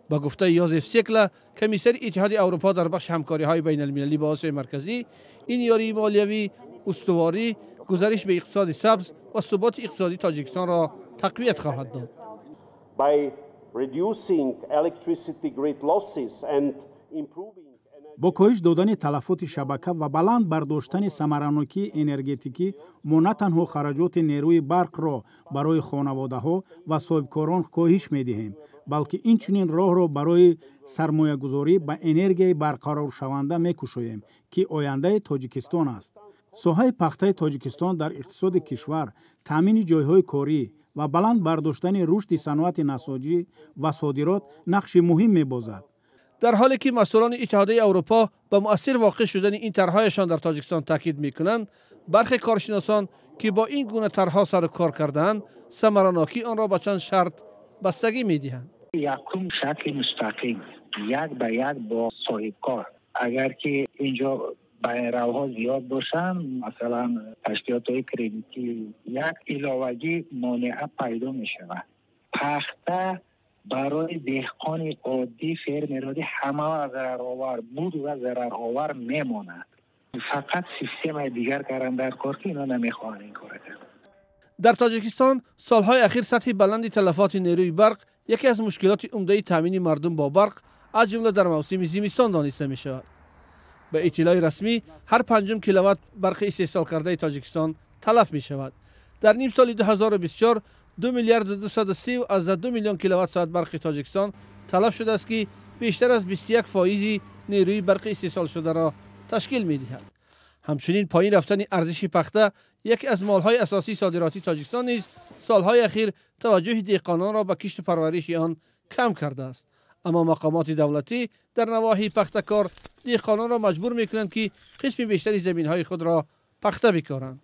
Ба гуфтаи Йозеф Секла, комиссари Иттиҳоди Аврупо дар бахши ҳамкориҳои байналмилалӣ бо Осиёи Марказӣ, ин ёрии молиявӣ устуворӣ, гузариш ба иқтисоди сабз ва суботи иқтисодии Тоҷикистонро тақвият хоҳад дод. By reducing electricity grid losses and improving Бо коҳиш додани талафоти шабака ва баланд бардоштани самаранокии энергетикӣ мо на танҳо хараҷоти нерӯи барқро барои хонаводаҳо ва соҳибкорон коҳиш медиҳем, балки инчунин роҳро барои сармоягузорӣ ба энергияи барқароршаванда мекушоем, ки ояндаи Тоҷикистон аст. Соҳаи пахтаи Тоҷикистон дар иқтисоди кишвар, таъмини ҷойҳои корӣ ва баланд бардоштани рушди саноати насоҷӣ ва содирот нақши муҳим мебозад. Дар ҳоле ки масъулони Иттиҳодияи Аврупо ба муассир воқеъ шудани ин тарҳҳояшон дар Тоҷикистон таъкид мекунанд, бархе коршиносон, ки бо ин гуна тарҳҳо сару кор кардаанд, самаранокии онро ба чанд шарт бастагӣ медиҳанд. Якум, шакли мустақим, як ба як бо соҳибкор. Агар ки инҷо байнравҳо зиёд бошанд, масалан ташкилотҳои кредитӣ, як иловагӣ монеа пайдо мешавад. Пахта барои деҳқони оддӣ, фермери оддӣ ҳама зараровар буд ва зараровар мемонад. Фақат системаи дигар кардан дар кор, ки ино намехоҳанд ин кора кард. Дар Тоҷикистон солҳои ахир сатҳи баланди талафоти нерӯи барқ яке аз мушкилоти умдаи таъмини мардум бо барқ, аз ҷумла дар мавсими зимистон, дониста мешавад. Ба иттилои расмӣ, ҳар панҷум киловатт барқи истеҳсолкардаи Тоҷикистон талаф мешавад. Дар нимсоли 2024 2 миллиарду 230 аз 2 миллион киловатт соат барқи Тоҷикистон талаф шудааст, ки бештар аз 21 фоизи нерӯи барқи истеҳсолшударо ташкил медиҳад. Ҳамчунин поин рафтани арзиши пахта, яке аз молҳои асосии содиротии Тоҷикистон, низ солҳои ахир таваҷҷӯҳи деҳқононро ба кишту парвариши он кам кардааст. Аммо мақомоти давлатӣ дар навоҳии пахтакор деҳқононро маҷбур мекунанд, ки қисми бештари заминҳои худро пахта бикоранд.